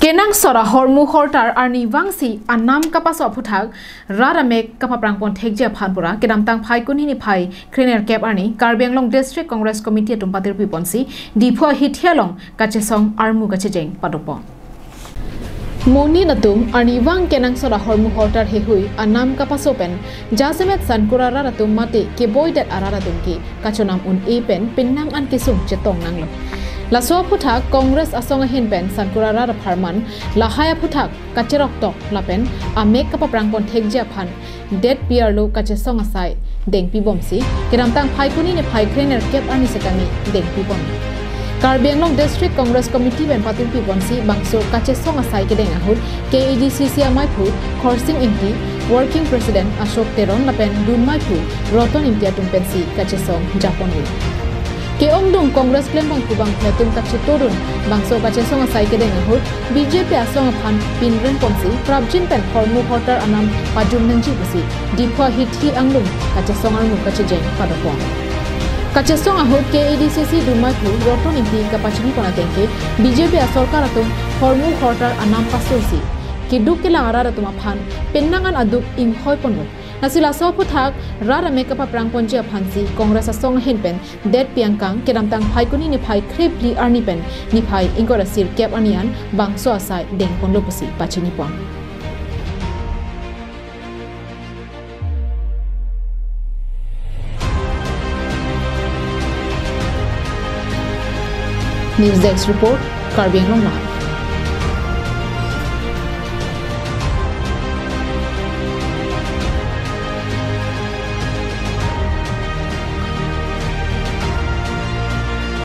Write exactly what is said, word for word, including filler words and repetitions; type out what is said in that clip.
Kenangsot ahormu hortar arnivangsi anam kapaso aphuthak rat amek kapaprangpon thekji aphan pura kedamtang Phaikuni niphai krenerkep arni Karbi Anglong District Congress Committee atum patirpiponsi Diphu ahithi along kachesong armu kachejeng padopon. Monit atum arnivang kenangsot ahormu hortar heihui anam kapaso pen jasemet Sankura rat atum mate keboidet arat atum ke kachonam un-e pen penang an kesung chetong nanglo. Laso aphuthak Congress asong ahin pen Sankura rat apharman lahai aphuthak kacheroktok lapen amek kapaprangpon thekji aphan det piarlo kachesong asai dengpibomsi kedamtang Phaikuni niphai krenerkep arni setame dengpibom. Karbi Anglong District Congress Committee pen patirpiponsi bangso kachesong asai kedeng ahut K A D C C amaiphu Khorsing Ingti, Working President Ashok Teron lapen dunmaiphu Roton Ingti atum pensi kachesong japonlo. Ke-ongdung Congress klembangphu bangphi atum kachetodun bangso kachesong asai kedeng ahut B J P asong aphan pinrengponsi prapjin pen hormu hortar anam pajum nangji pusi Diphu ahithi anglum kachesong armu kachejeng padopon. Kachesong ahut K A D C C dunmaiphu Roton Ingti kapachinipon ateng ke B J P asorkar atum hormu hortar anam pasosi keduk kelang arat atum aphan penang an aduk inghoiponlo. Lasi laso aphuthak rat amek kapaprangponji aphansi Congress asong ahin pen det piangkang kedamtang Phaikuni niphai krephli arni pen niphai ingkoi ra sirkep arni an bangso asai dengponlo pusi pachinipon. News Desk Report, Karbi Anglong Live.